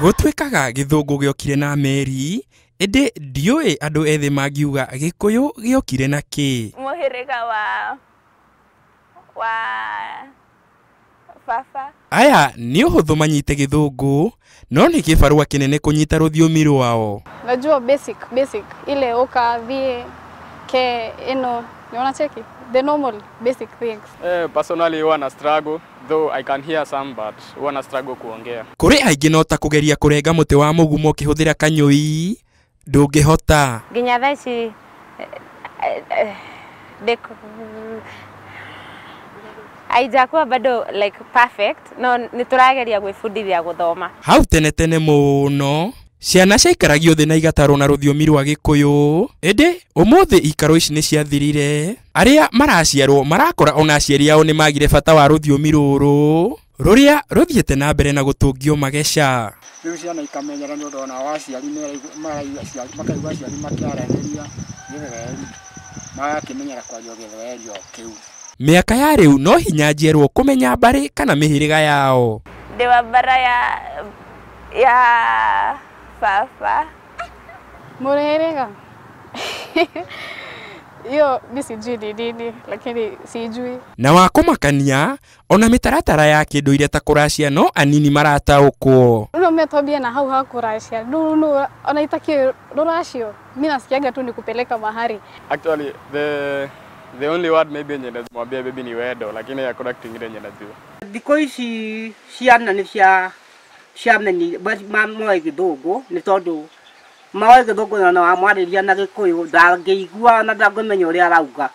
Gũtuĩkaga gĩthũngũ gĩokire na meri, ĩndĩ ndiũĩ andũ ethĩ mangiuga gĩkũyũ gĩokire na kĩ. Mũhĩrĩga wa baba. Aya nĩ ũhũthũ manyite gĩthũngũ, no nĩ kĩbarũa kĩnene kũnyita rũthiomi rwao. Najua basic basic ile oka thie ke ino ni unacheki the normal basic things. Personally huwa na struggle, though I can hear some, but huwa na struggle kuongea. Kũrĩ aingĩ no ta kũgeria kũrenga mũtĩ wa mũgumo ũkĩhũthĩra kanyũi, ndũngĩhota. Nginya thaa ici haijakuwa bado like perfect, no nĩtũrageria gwĩbundithia gũthoma. Hau tene tene mũno ciana ciaikaragio thĩ na igatarwo na rũthiomi rwa gĩkũyũ, ĩndĩ ũmũthĩ ikaro ici nĩ ciathirire. Arĩa maraciarwo marakora ona aciari ao nĩ magire bata wa rũthiomi rũrũ rũrĩa rũthiĩte na mbere na gũtũngio mageca. Rĩu ciana ikamenyera nĩ ũndũ ona wa aciari makaigua aciari makĩaranĩria gĩthweri, magakĩmenyera kwaria gĩthweri o kĩu. Mĩaka ya rĩu no hinya njerwo kũmenya mbarĩ kana mĩhĩrĩga yao. Ndĩ wa mbara ya baba. Mũhĩrĩga hiyo mi sijui ni nini, lakini sijui. Na wa kũmakania ona mĩtaratara ya kĩndũire ta kũracia no anini marataũkwo. Rĩu metwambie na hau ha kũracia rĩu ona itakĩ rũracio mi nasikiaga tu ni kupeleka mahari. Actually the only word maybe yenye namwambia baby ni wendo, lakini hakuna kitu kingine yenye najua. Thikũ ici ciana nĩ cia ciameni moe gĩthũngũ nĩ tondũ moe gĩthũngũ na wamwarĩria na gĩkũyũ ndangĩigua na ndangĩmenya ũrĩa arauga.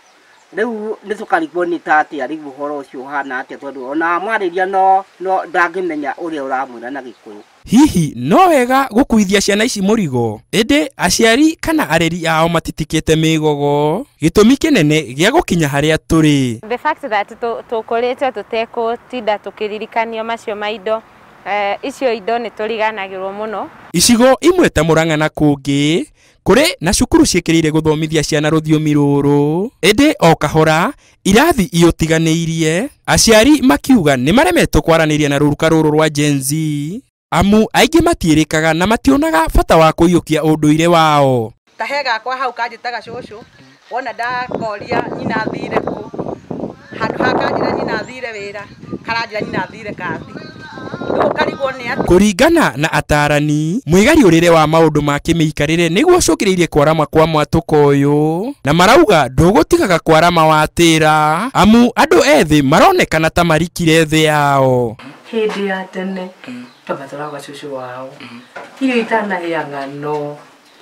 Rĩu nĩ tũkarigwo nĩ ta atĩa rĩu ũhoro ũcio ũhana atĩa tondũ ona wamwarĩria no ndangĩmenya ũrĩa ũramwĩra na gĩkũyũ. Hihi no wega gũkuithia ciana ici mũrigo, ĩndĩ aciari kana areri ao matitikĩte mĩgogo, gĩtũmi kĩnene gĩa gũkinya harĩa tũrĩ. The fact that tũkũrĩte tũtekũtinda tũkĩririkanio macio ma indo, icio indo nĩ tũriganagĩrwo mũno. Icigo imwe ta Murang'a na kũngĩ kũrĩ na cukuru ciĩkĩrĩire gũthomithia ciana rũthiomi rũrũ, ĩndĩ o kahora irathi iũtiganĩirie, aciari makiuga nĩ maremetwo kwaranĩria na rũruka rũrũ rwa Gen Z, amu aingĩ matiĩrĩkaga na mationaga bata wa kũiyũkia ũndũire wao. Kahe gakwa hau kanjĩtaga cũcũ, wona ndakoria nyina athire kũ, handũ ha kanjĩra nyina athire wĩra, karanjĩra nyina athire kathi. Kũringana na atarani, mwĩgariũrĩre wa maũndũ ma kĩmĩikarĩre nĩguo ũcũngĩrĩirie kwarama kwa mwatũko ũyũ, na marauga ndũgũtigaga kwarama watĩra, amu andũ ethĩ maronekana ta marikire thĩ yao. Hĩndĩ ya tene twamatwaraga cũcũ wao irio itanahĩa ng'ano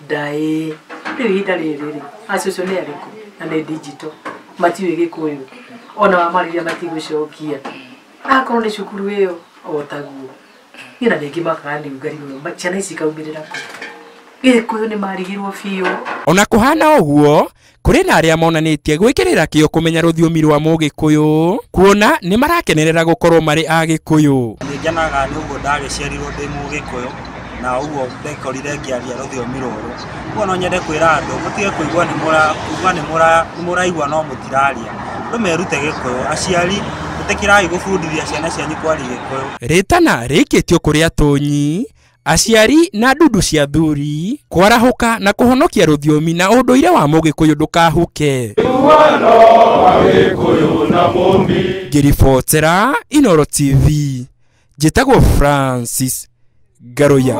ndaĩ. Rĩu ihinda rĩrĩ rĩ acũcũ nĩ arĩkũ na nĩ digital, matiũĩ gĩkũyũ ona wamarĩria matigũcokia. Akorwo nĩ cukuru ĩyo o taguo niĩ na rĩngĩ makaga nĩ ũngari mũno, ciana ici ikaumĩrĩra kũ? Gĩkũyũ nĩ marigirwo biũ. Ona kũhana ũguo, kũrĩ na arĩa monanĩtie gwĩkĩrĩra kĩyo kũmenya rũthiomi rwa mũgĩkũyũ, kuona nĩ marakenerera gũkorwo marĩ a gĩkũyũ. Nĩ ngenaga nĩ ũguo ndagĩciarirwo ndĩ mũgĩkũyũ na ũguo ndekorire ngĩaria rũthiomi rũrũ. Ũguo no nyende kwĩra andũ mũtige kũigua nĩ mũraigua no mũtiraria. Andũ merute gĩkũyũ, aciari ĩtĩkĩrai gũbundithia ciana cianyu kwaria gĩkũyũ. Rĩtana rĩikĩtio kũrĩ atũnyi, aciari na ndundu cia thuri kwarahũka na kũhonokia rũthiomi na ũndũire wa mũgĩkũyũ ndũkahuke. Ngĩribotera Inooro TV, njĩtagwo Francis Ngaruiya.